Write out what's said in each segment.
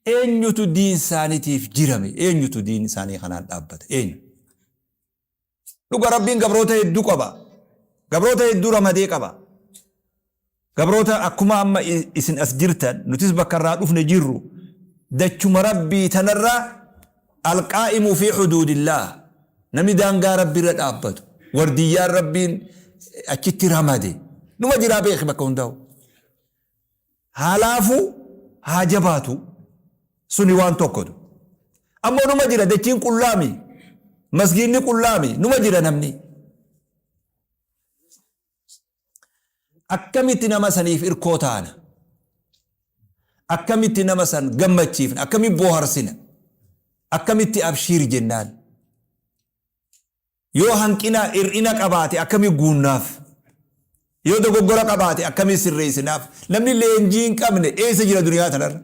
Eenyutu diin isaaniitiif jirame? Eenyutu diin isaanii kanaan dhaabbata? Eenyu? Dhuga Rabbiin gabroota hedduu qaba. Gabroota hedduu ramadee qaba. Gabroota akkuma amma isin as jirtan nutis bakka irraa dhufne jirru dachuma Rabbii tanarra alqaa'imu fi huduudillaah namni daangaa Rabbi irra dhaabbatu wardiyyaan Rabbiin achitti ramade numa jiraa beeki bakka hundaa'u. Haa laafu haa jabaatu suni waan tokkotu. Ammoo numa jira dachiin qullaami masgiinni qullaami numa jira namni. Akkamitti nama saniif irkoo taana? Akkamitti nama san gammachiifna? Akkamitti booharsina? Akkamitti abshiir jennaan? Yoo hanqina, hir'ina qabaate akkamitti guunnaaf? Yoo dogoggora qabaate akkamitti sirreessinaaf? Namni leenjii hin qabne eessa jira duniyaa tanarra?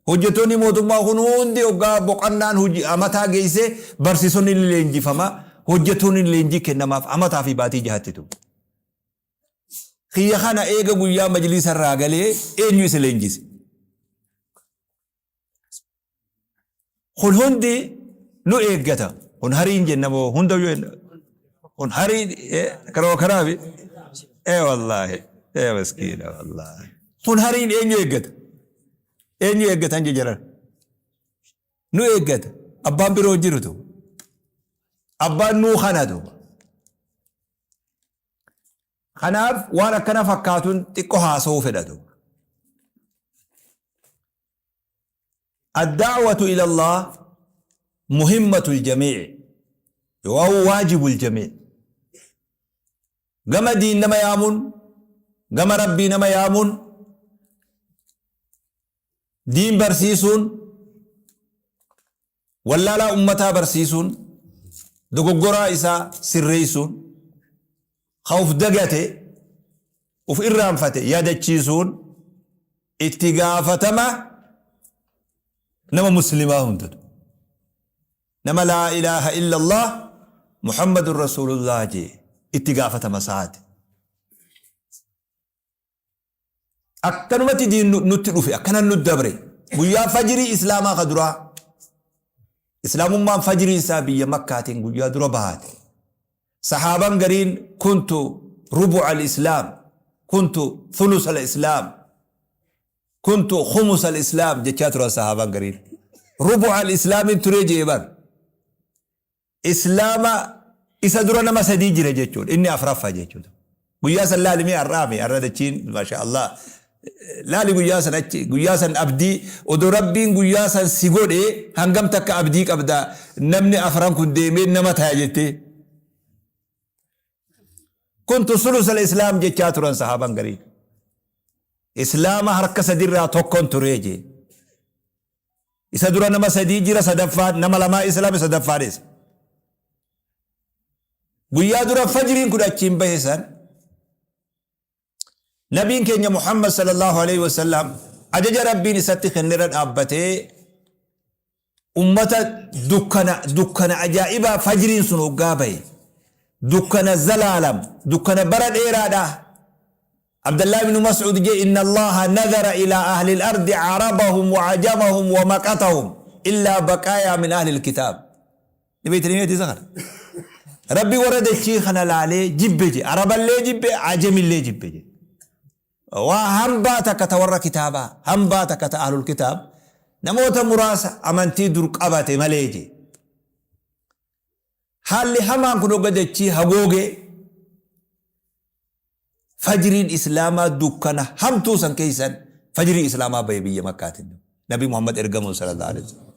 Hojjettoonni mootummaa kun hundi hoggaa boqannaan hojii amataa geesse barsiisonni ni leenjifama, hojjettoonni leenjii kennamaaf amataa fi baatii jahatti tu. Kiyya kana eega guyyaa majliisa irraa galee eenyu isa leenjise? Kun hundi nu eeggata. Kun hariin jenna moo hunda yoo jenna? Kun hariin karoo karaafi? Ee wallaahi. Ee miskiina wallaahi. Kun hariin eenyu eeggata? Eenyu eeggatan jejaran? Nu eeggata. Abbaan biroo jirutu. Abbaan nuu kanatu. Kanaaf waan akkana fakkaatuun xiqqo haasa'uu fedhatu. Ad-da'watu ila Allah muhimmatul jamii' yookaan waajibul jamii'. Gama diin nama yaamuun, gama Rabbii nama yaamuun, diin barsiisuun, wallaalaa ummataa barsiisuun, dogoggoraa isaa sirreessuun, ka uf dagate, uf irraanfate yaadachiisuun itti gaafatama nama muslimaa hundatu. Nama laa ilaaha illallah Muhammadun Rasuulullah jee itti gaafatama isaati. Akkanumatti diin nutti dhufe, akkanan nu dabre. Guyyaa fajrii Islaamaa ka duraa. Islaamummaan fajriin isaa biyya Makkaatiin guyyaa dura bahaate. Sahaaban gariin kuntu rubu'a al-Islaam, kuntu thulus al-Islaam, kuntu khumus al-Islaam jechaa turan sahaaban gariin. Rubu'a al-Islaamin turee jee bar. Islaama isa dura nama sadii jira jechuudha. Inni afraffa jechuudha. Guyyaa san laali mee har'aa mee har'a dachiin masha Allah. Laali guyyaa san achi guyyaa san abdii odoo Rabbiin guyyaa san si godhe hangam takka abdii qabda namni afran kun deemee nama taya jettee. Kuntu sulusal islaam jechaa turan sahaaban garii. Islaama harka sadirraa tokkon turee jee. Isa dura nama sadii jira sadaffaa nama lamaa islaame sadaffaan isa. Guyyaa dura fajriin kun achiin bahe san nabiin keenya Muhammad sallallahu alaihi wasallam ajaja Rabbiin isatti kennerra dhaabbatee ummata dukkana dukkana ajaa'ibaa fajriin sun hoggaa bahe dukkana zalaalam dukkana bara dheeraadha Abdallah ibn Mas'ud je inna Allaha nadhara ila ahli al-ardi arabahum wa ajamahum wa maqatahum illa baqaaya min ahli al-kitab. Ni beektanii meetii isa kana? Rabbi warra dachii kana laalee jibbe je Araballee jibbe ajamillee jibbe je. Waa hambaa takka ta warra kitaabaa hambaa takka ta ahlul kitaab namoota muraasa amantii dur qabate malee je. Haalli hamaan kun hogga dachii hagoogee Fajriin Islaamaa dukkana hamtuu san keessan fajrii Islaamaa bahe biyya Makkaatiin. Nabi Muhammad ergamuun sallallahu alaihi wasallam.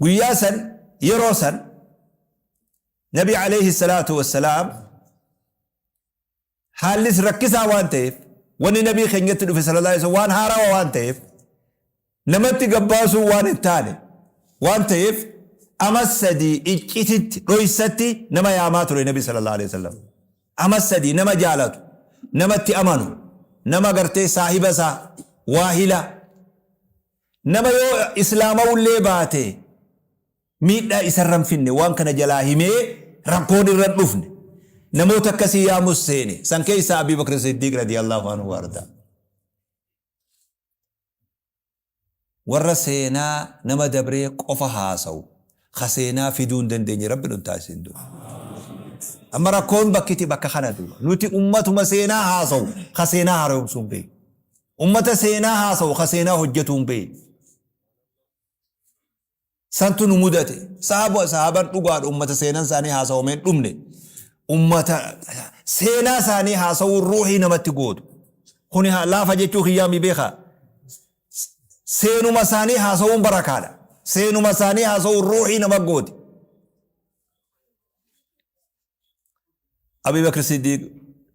Guyyaa san yeroo san Nabi alayhi salaatu wassalaam haallis rakkisaa waan ta'eef wanni nabii keenyatti dhufe sallallahu alaihi wasallam waan haarawa waan ta'eef namatti gabbaasuun waan hin taane waan ta'eef ama sadii iccititti dhoysatti nama yaamaa ture nabi sallallahu alaihi wasallam. Ama sadii nama jaalatu, namatti amanu, nama gartee saahiba isaa, waahila, nama yoo islaamawullee baate miidhaa isarra hin finne waan kana jalaa himee rakkoon irra hin dhufne namoota akkasii yaamus seene san keessaa Abii Bakr Siddiiq radiyallahu anhu waardaa. Warra seenaa nama dabree qofa haasawu, ka seenaa fiduu hin dandeenye Rabbi nun taasisin duuba. Amma rakkoon bakkiti bakka kana duuba. Nuti ummatuma seenaa haasawu, ka seenaa haaromsuu hin beekne. Ummata seenaa haasawu, ka seenaa hojjetuu hin beekne. Santu nu mudate. Sahaaba sahaaban dhugaadha ummata seenan isaanii haasawamee hin dhumne. Ummata seenaa isaanii haasawuun ruuhii namatti gootu. Kuni laafa jechuu kiyyaa mi beekaa. Seenuma isaanii haasawuun barakaadha. Seenuma isaanii haasawuun ruuhii nama gooti. Abii Bakr Siddiiq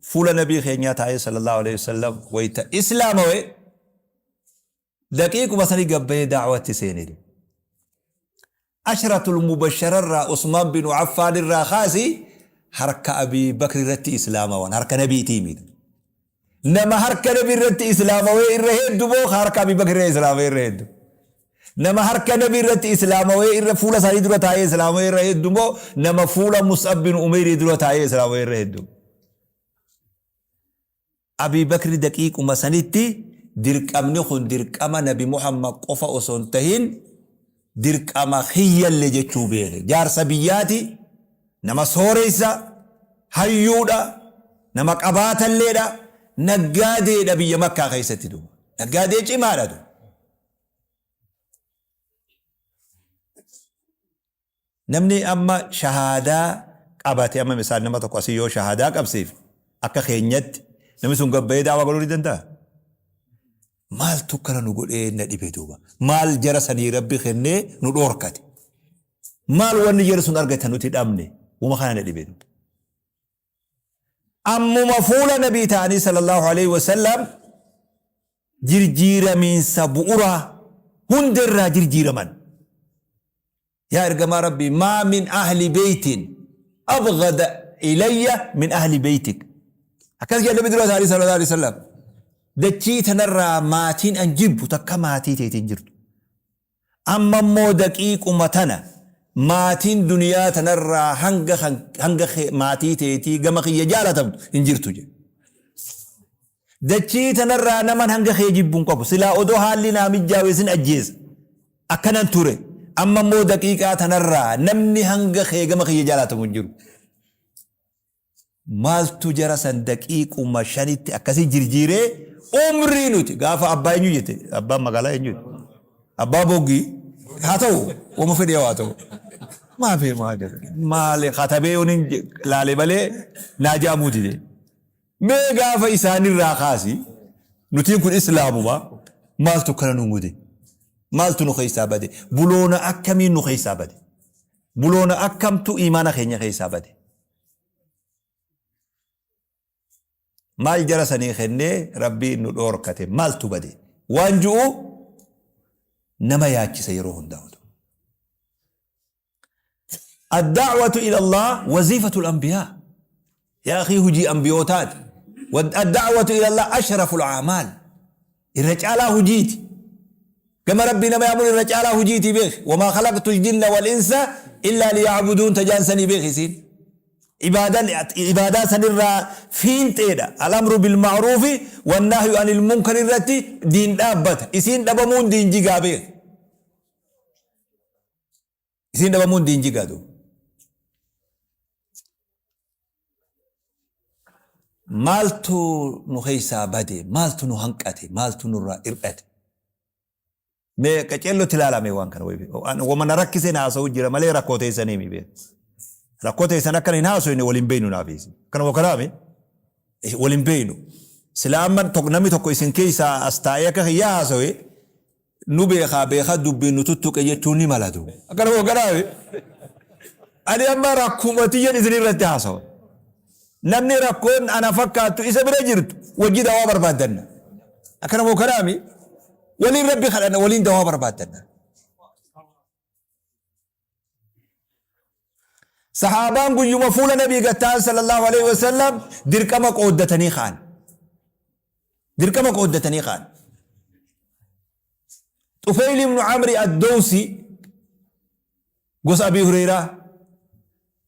fuula nabii keenyaa taa'ee sallallahu alaihi wasallam wayita islaamawe Daqiiquma sani gad bahee da'watti seene. Ashratul mubashara irraa Usmaan binu Affaan irraa kaasi harka Abii Bakri irratti islaamawan harka nabiitii miti. Nama harka nabi irratti islaamawee irra heddu moo ka harka Abii Bakri irra islaamawee irra heddu? Nama harka nabi irratti islaamawee irra fuula isaanii dura taa'ee islaamawee irra heddu moo nama fuula Mus'ab bin Umeyrii dura taa'ee islaamawee irra heddu? Abii Bakri daqiiquma sanitti dirqamni kun dirqama Nabi Muhammad qofa osoo hin tahin dirqama kiyyalle jechuu beeke. Jaarsa biyyaati, nama sooreysa, hayyuudha, nama qabaatalleedha, naggaadeedha biyya Makkaa keessatti duuba. Naggaadee cimaadha duuba. Namni amma shahaadaa qabate amma misaal nama tokko asii yoo shahaadaa qabsiif akka keenyatti namni sun gabbayee daawaa godhuu ni danda'a? Maaltu akkana nu godhee na dhibe duuba? Maal jara sanii rabbi kennee nu dhoorkate? Maal wanni jara sun argatan nuti dhabne? Wama kana na dhibe duuba. Ammuma fuula nabii ta'anii sallallahu alaihi wasallam jirjiiramiinsa bu'uraa hunderraa jirjiiraman. Yaa ergamaa Rabbii maa min ahli beeytin abghada ilayya min ahli beeytik. Akkas jedha nabi dura isaanii sallallahu alaihi wasallam. Dachii tanarraa maatiin an jibbu takka maatii teetiin jirtu. Amma immoo daqiiquma tana maatiin duniyaa tanarraa hanga hanga maatii teetii gama kiyya jaalatamtu hin jirtu jedhe. Dachii tanarraa naman hanga kee jibbu hin qabu. Silaa odoo haalli naa mijjaawe sin ajjeesa. Akkanan ture. Amma immoo daqiiqaa tanarraa namni hanga kee gama kiyya jaalatamu hin jiru. Maaltu jara san daqiiquma shanitti akkasii jirjiiree umrii nuti gaafa abbaa eenyu jette abbaan magaalaa eenyu jette abbaa boggii haa ta'u wama fedhee haa ta'u maafi maal jedhe maali katabee yoon hin laale malee naa ja'amuu dide mee gaafa isaanirraa kaasi nutiin kun islaamuma maaltu kana nu mude maaltu nu keessaa bade buloona akkamiin nu keessaa bade buloona akkamtu imaana keenya keessaa bade Maal jara sanii kennee Rabbiin nu dhoorkate maaltu bade waan ju'u nama yaachisa yeroo hundaa'utu. Ad-da'watu ila Allah waziifatul anbiyaa. Yaa akhii hujii ambiyootaati. Ad-da'watu ila Allah ashraful a'maal. Irra caalaa hujiiti. Gama Rabbii nama yaamuun irra caalaa hujiitii beeki. Wamaa khalaqtul jinna wal insa illaa liya'buduun tajaan sanii beeki isiin. Ibaadan ibaadaa sanirraa fiinxeedha. Al-amru bil ma'ruufi wan nahyu anil munkar irratti diin dhaabbata. Isiin dhabamuun diin jigaa beeki. Isiin dhabamuun diin jigaa duuba. Maaltu nu keessaa bade? Maaltu nu hanqate? Maaltu nurraa hir'ate? Mee qaceellotti ilaalame waan kana. Wama na rakkiseen haasa'u jira malee rakkoo teessanii mi beeku. Rakkoo teessan akkana hin haasofne waliin beeynu naaf isin. Akkanuma kanaami waliin beeynu. Sila amma namni tokko isin keessaa as taa'ee akka kiyyaa haasawe nu beekaa beekaa dubbiin nu tuttuqe jechuun ni mala duuba. Akkanuma kanaami. Ani amma rakkuma tiyyan isin irratti haasawa. Namni rakkoon ana fakkaattu isa bira jirtu wajji dawaa barbaaddanna. Akkana moo kanaami? Waliin Rabbi kadhanna waliin dawaa barbaaddanna. Sahaabaan guyyuma fuula Nabii gattaan sallallahu alaihi wasallam dirqama qooddatanii ka'an. Dirqama qooddatanii ka'an. Xufeyl ibnu Amri ad-Dawsi Gosa Abii Hureyraa,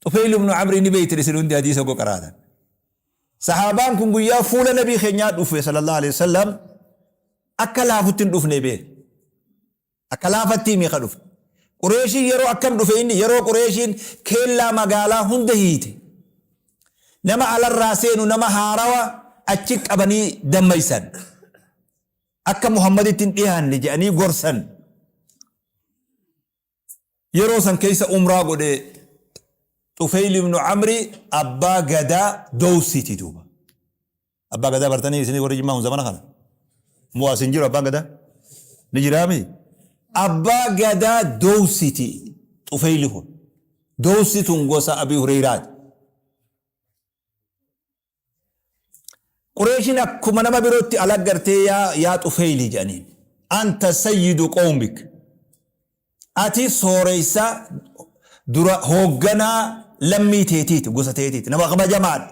Xufeyl ibnu Amrii ni beeytan isin hundi hadiisa hogga qaraatan. Sahaabaan kun guyyaa fuula Nabii keenyaa dhufe sallallahu alaihi wasallam akka laafutti hin dhufne beek. Akka laafatti himi ka dhufe. Qureeshiin yeroo akkam dhufe inni yeroo Qureeshiin keellaa magaalaa hunda hiite. Nama alarraa seenu nama haarawa achi qabanii dammaysan. Akka Muhammaditti hin dhiyaanne jedhanii gorsan. Yeroo san keessa umraa godhe Xufeyl ibnu Amri abbaa gadaa Dowsiiti duuba. Abbaa gadaa bartanii isinii warri Jimmaa kun zamana kana. Moo as hin jiru abbaan gadaa? Ni jiraami? Abbaa gadaa Dowsiiti Xufeyli kun. Dowsi tun gosa Abii Hureyraati. Qureeshiin akkuma nama birootti ala gartee yaa yaa Xufeyli jedhaniin. Anta sayyidu qawmik. Ati sooreysa dura hoogganaa lammii teetiiti gosa teetiiti nama kabajamaadha.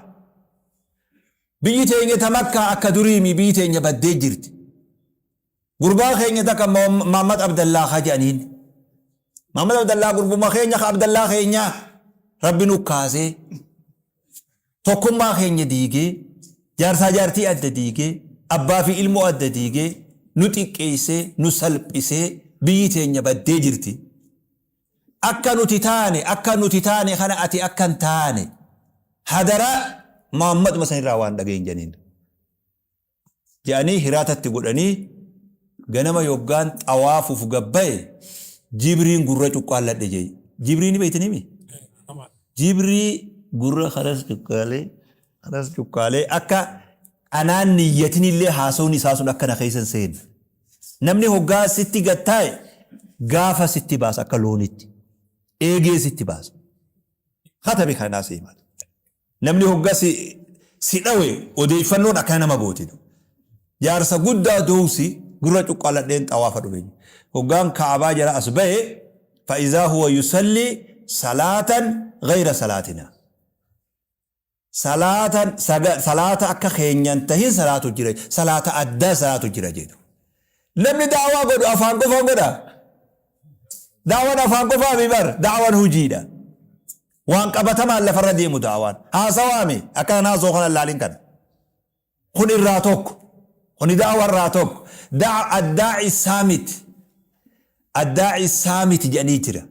Biyyi teenya ta Makkaa akka duriimi biyyi teenya baddee jirti. Gurbaa keenya takka Muhammad Abdallaa ka jedhaniin. Muhammad Abdallaa gurbuma keenya ka Abdallaa keenya Rabbi nu kaasee tokkummaa keenya diigee jaarsaa jaartii adda diigee abbaa fi ilmoo adda diigee nu xiqqeessee nu salphisee biyyi teenya baddee jirti. Akka nuti taane akka nuti taane kana ati akka hin taane hadaraa Muhammaduma sanirraa waan dhageen jedhaniin. Je'anii hiraata itti godhanii ganama yoggaan xawaafuuf gad baye jibriin gurra cuqqaalladhe je'e. Jibrii ni beeytanii mi? Jibrii gurra kanas cuqqaalee kanas cuqqaalee akka anaan niyyatinillee haasawni isaa sun akka na keessa hin seenne. Namni hoggaa sitti gad taa'e gaafa sitti baasa akka loonitti. Eegee sitti baasa. Katabi kanaa si himata. Namni hogga si si dhawe odeeyfannoon akkana nama gooti. Jaarsa guddaa dowsi gurra cuqqaaladheen xawaafa dhufe. Hoggaan ka'abaa jala as bahe fa'izaa huwa yusallii salaatan gayra salaatina. Salaatan saga salaata akka keenyan tahin salaatu jira salaata addaa salaatu jira jedhu. Namni da'waa godhu afaan qofaan godha. Da'waan afaan qofaa mi bar da'waan hojiidha. Waan qabatamaan lafarra deemu da'waan. Haasawaami akka nan haasoo kana laalin kana. Kun irraa tokko. Kuni da'wa irraa tokko. Da'a addaa'i saamit. Addaa'i saamit jedhanii jira.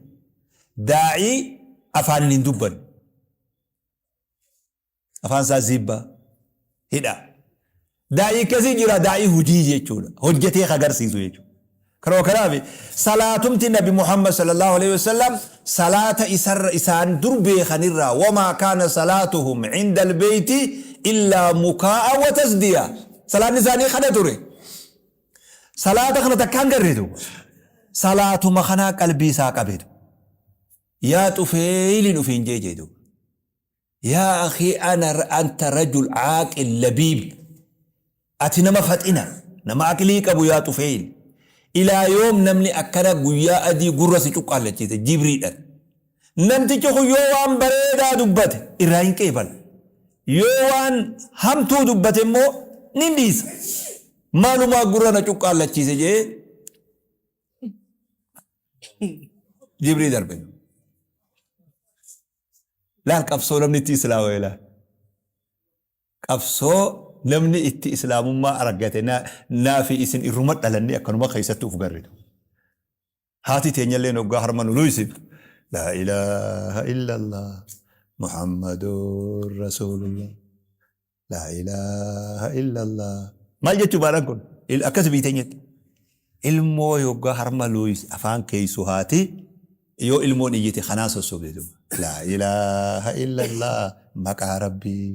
Daa'ii afaaniin hin dubbanne. Afaan isaa ziibba hidha. Daa'ii akkasii jira daa'ii hojii jechuudha. Hojjetee ka agarsiisu jechuudha. Kanuma kanaaf salaatumti Nabi Muhammad sallallahu alaihi wasallam salaata isarra isaan dur beekanirraa wamaa kaana salaatuhum inda albeeyti illaa mukaa'a wa tasdiya. Salaanni isaanii kana ture. Salaata kana takkaan garreetu. Salaatuma kanaa qalbii isaa qabeetu. Yaa Xufeeyliin ufiin jee jee duuba. Yaa akhii ana anta rajul aaqil labiib. Ati nama faxina, nama aqlii qabu yaa Xufeyl. Ilaa yoom namni akkana guyyaa adii gurra si cuqqaallachiise jibriidhan. Namtichi kun yoo waan bareedaa dubbate irraa hin qeebala. Yoo waan hamtuu dubbate immoo nin dhiisa. Maalumaa gurra na cuqqaallachiise jee jibrii darbe. Laal qabsoo namni itti islaamame laal. Qabsoo namni itti islaamummaa argate naa fi isin irruma dhalanne akkanuma keessatti uf garritu. Haati teenyallee hoggaa harma nu luysiftu. Laa ilaaha illallah Muhammadur Rasuulullah. Laa ilaaha illallah. Maal jechuu baadhaan kun? Akkas biyyi teenyatti. Ilmoo yoggaa harma luuyis afaan keessu haati yoo ilmoon iyyite kanaa sossobde duuba. Laa ilaaha illallah maqaa rabbii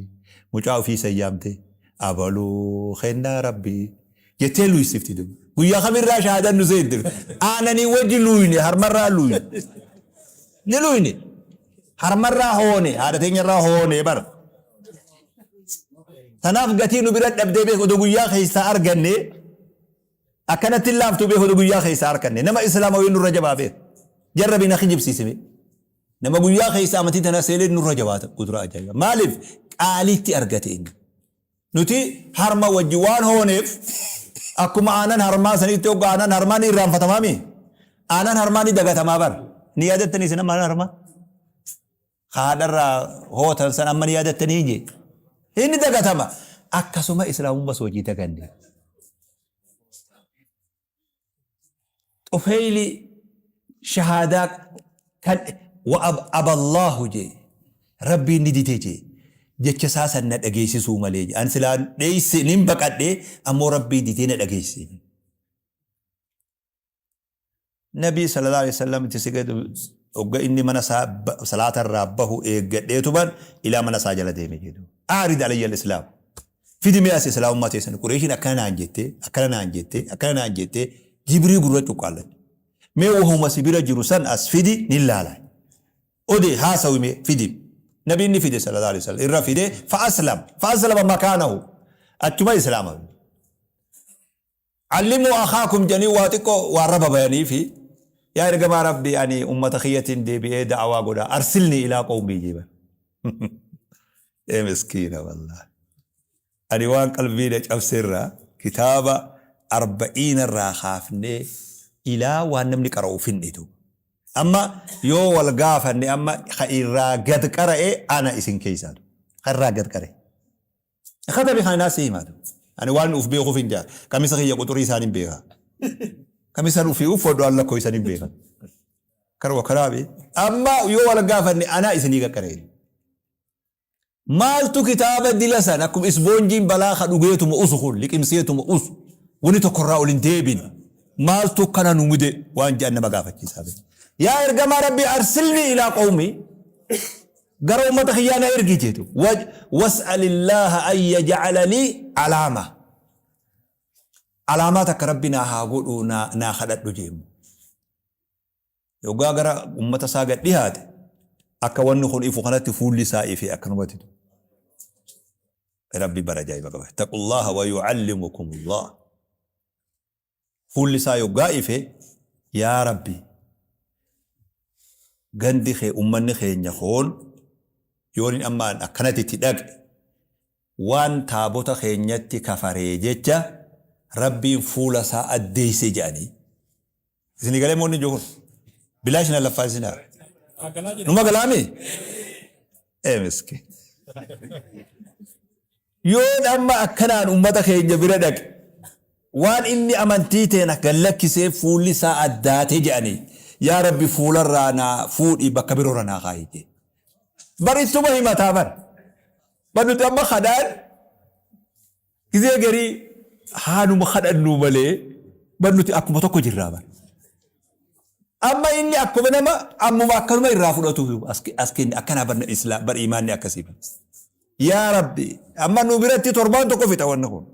mucaa ofii sayyaamte abaluu kennaa rabbii jettee luuysifti duuba. Guyyaa kamirraa shahaadan nu seente. Aananii wajji luuyne harmarraa luuyne. Ni luuyne. Harmarraa hoone haadha teenyarraa hoone bara. Tanaaf gatii nu bira dhabdee beeku odoo guyyaa keessaa arganne akkanatti hin laaftu beeku odoo guyyaa keessaa arganne nama islaamawee nurra jabaa beeku. Jarra bina kijibsiisime. Nama guyyaa keessa amantii tana seenee nurra jabaata gudura ajaa'iba. Maaliif qaaliitti argate inni. Nuti harma wajji waan hooneef akkuma aanan harmaa sanitti hogga aanan harmaa ni irraanfatamaa mi? Aanan harmaa ni dagatamaa bara. Ni yaadattanii isin amma aanan harmaa? Haadharraa hootan san amma ni yaadattanii hin jee. Inni dagatama. Akkasuma islaamummas hojii daganne. Xufeeyli shahaadaa kan wa aballaahu jee Rabbiin ni dide jee jecha isaa san na dhageessisuu malee jee. An silaa dheeyse nin baqadhe, ammoo Rabbii didee na dhageessise. Nabii sallallahu alaihi wasallam itti siqee, hogga inni mana isaa salaata irraa bahu eeggadheetuman ilaa mana isaa jala deeme jedhu. Aarid alayya al-islaam. Fidi mee as islaamummaa teessan. Qureeshiin akkana naan jettee, akkana naan jettee, akkana naan jettee jibrii gurra cuqqaallatte. Mee wahuma si bira jiru san as fidi nin laala. Ode haasawi mee fidi. Nabiin ni fide sallallahu alaihi wasallam irra fide, fa aslam fa aslama makaanahu, achuma islaama. Allimuu akhaakum jedhanii waa xiqqoo waa raba bayaniifi, yaa ergamaa Rabbii, ani ummata kiyyatiin deebi'ee da'awaa godha, arsilnii ilaa qawmii jeeban. Ee miskiina, wallaahi. Ani waan qalbii na cabse irraa kitaaba arba'iina irraa kaafnee ilaa waan namni qara'u finnitu. Amma yoo wal gaafanne, amma ka irraa gad qara'e ana isin keessaatu. Ka irraa gad qara'e. Katabi kana naa si himaatu. Ani waan uf beekuuf hin jaa. Kamisa kiyya quxurii isaan hin beeka. Kamisan ufii uffadhu an lakkoo isan hin beekan. Karuma kanaafi amma yoo wal gaafanne anaa isinii qaqqaree. Maaltu kitaaba dila san akkuma isboonjiin balaa ka dhugeetuma usu kun liqimseetuma usu wani tokkorraa ol hin deebine. Maaltu kana nu mude waan jedhan nama gaafachiisaa. Yaa ergamaa Rabbii, arsilnii ilaa qawmii, gara ummata kiyyaa na ergi jeetu. Was'alillaaha an yaj'ala lii alaama. Alaamaa takka Rabbi naa haa godhu naa kadhadhu jeemu. Yoggaa gara ummata isaa gad dhihaate, akka wanni kun ifu kanatti fuulli isaa ife akkanumatti. Rabbi bara ajaa'iba qaba. Ittaqullaaha wa yu'allimukumullah. Fuulli isaa yoggaa ife, yaa Rabbi, gandi kee, ummanni keenya koon yoonin amma an akkanatti itti dhaqe waan taabota keenyatti kafaree jecha Rabbiin fuula isaa addeeyse jedhanii. Isinii galee moonni jiru kun? Bilaash na laffaa isin haa. Numa galaami? Ee miskiin. Yoon amma akkanaan ummata keenya bira dhaqe waan inni amantii teena gad lakkisee fuulli isaa addaate jedhanii, yaa Rabbi, fuularraa naa fuudhi, bakka biroorra naa kaayi jee. Bar ittuma himataa bar. Bar nuti amma kadhaan gizee garii haanuma kadhannuu malee bar nuti akkuma tokko jirraa bar. Amma inni akkuma nama ammuma akkanuma irraa fudhatuuf as kenne akkanaa bar islaam bar imaanni akkasii bar. Yaa Rabbi, amma nu biratti torbaan tokko fixa wanni kun.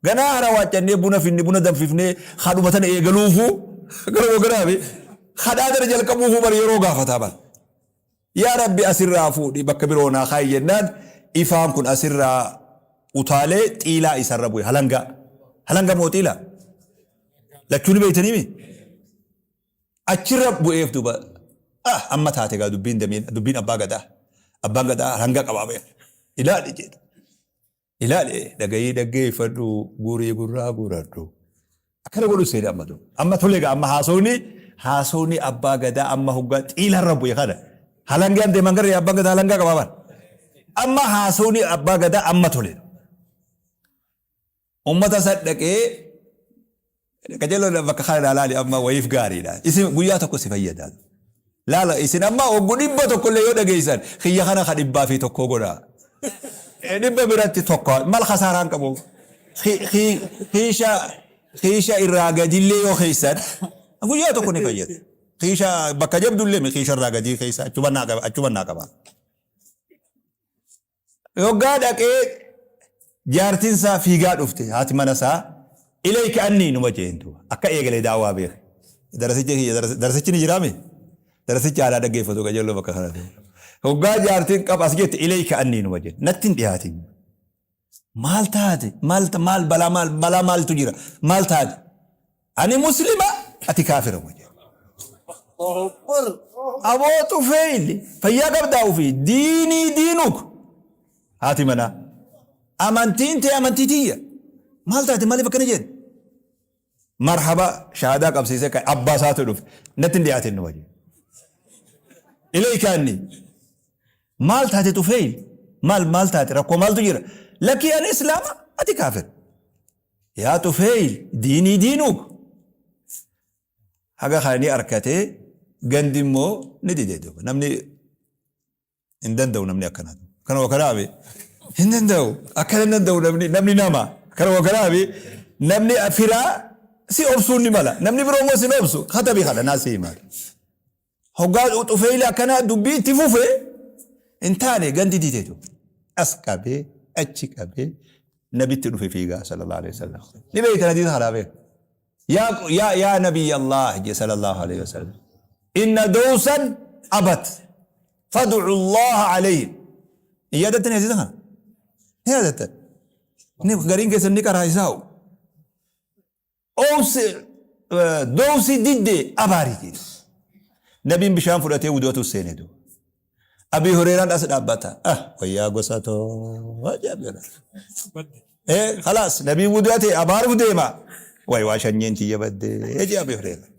Ganaa hara waaccannee buna finne, buna danfifnee kadhuma tana eegaluufuu gara wagaraafi kadhaa tana jalqabuufuu bar yeroo gaafataa bar. Yaa Rabbi, asirraa fuudhi, bakka biroo naa kaayi jennaan, ifaan kun asirraa utaalee xiilaa isarra bu'e, halangaa. Halanga moo xiilaa? Lachuu ni beektanii mi? Achirra bu'eef duuba, ah, amma taate gaa dubbiin damiin dubbiin abbaa gadaa. Abbaan gadaa halanga qabaa beeka. Ilaali jedhe. Ilaali, dhagayii dhaggeeffadhu, guurii gurraa guuradhu. Akkana godhu seene amma duuba. Amma tole gaa, amma haasawni abbaa gadaa amma hoggaa xiilarra bu'e kana. Halangaan deeman garee abbaan gadaa halangaa qabaa bara. Amma haasawni abbaa gadaa amma tole. Ummata san dhaqee qajeeloo bakka kana ilaali, amma wayiif gaariidha. Isin guyyaa tokko si fayyada. Laala, isin amma oggu 100 illee yoo dhageessan kiyya kana ka 101 godha. 100 biratti tokko mal kasaaraan qabu. Kiisha irraa gadillee yoo keessan guyyaa tokko ni fayyada. Kiisha bakka jabdullee mi kiisha irraa gadii keessa achuma naa qaba, achuma naa qaba. Yoggaa dhaqee jaartiin isaa fiigaa dhufte, haati mana isaa, ilayka annii numa jeen duuba. Akka eegalee daawaa beeke. Darasichi kiyya darasichi ni jiraami? Darasichi haadhaa dhaggeeffatu qajeelloo bakka kanatti. Hoggaa jaartiin qaba as jette, ilayka annii numa jeen. Natti hin dhiyaatin. Maal taate? Maal maal balaa maal balaa maaltu jira? Maal taate? Ani muslima, ati kaafira numa jeen. Aboo Xufeeyli, fayyaa qabdaa ofii? Diinii diinuk, haati manaa. Amantiin tee amantii tiyya. Maal taate? Maaliif akkana jedhe? Marhaba, shahaadaa qabsiisee kan abbaa isaatu dhufe. Natti hin dhiyaatin numa jedhe. Ilaykaanni. Maal taate Xufeeyli? Maal maal taate? Rakkoo maaltu jira? Lakkii, ani islaama, ati kaafir. Yaa Xufeeyli, diinii diinuk. Haga kana ni arkatee gandi immoo ni dide duuba. Namni hin danda'u namni akkanaa. Kana wakalaabe hin danda'u. Akkana hin danda'u namni namni nama. Kana wakalaabe namni firaa si obsuun ni mala. Namni biroo immoo sin obsu. Katabi kana naa si himaa. Hoggaa xufeeyli akkanaa dubbii itti fufe hin taane gandi dide duuba. As qabee achi qabee nabitti dhufe fiigaa sallallahu alaihi wasallam. Ni beektan hadiisa kanaa beeku. Yaa yaa yaa nabiy Allah je sallallahu alaihi wasallam. Inna dawsan abat fad'u Allah alayhim. Hin yaadattan hadiisa kana? Ni yaadattan. Ni gariin keessan ni qaraa isaa'u. Oowsi dawsi didde abaari jedhe. Nabiin bishaan fudhatee wudu'atu seene duuba. Abii Hureeraan as dhaabbata. Ah wayyaa gosa too. Ajaa'ib jedha. Khalaas nabiin wudu'ate abaaruuf deema. Way waa shanyiin tiyya baddee jedhe Abii Hureeraan.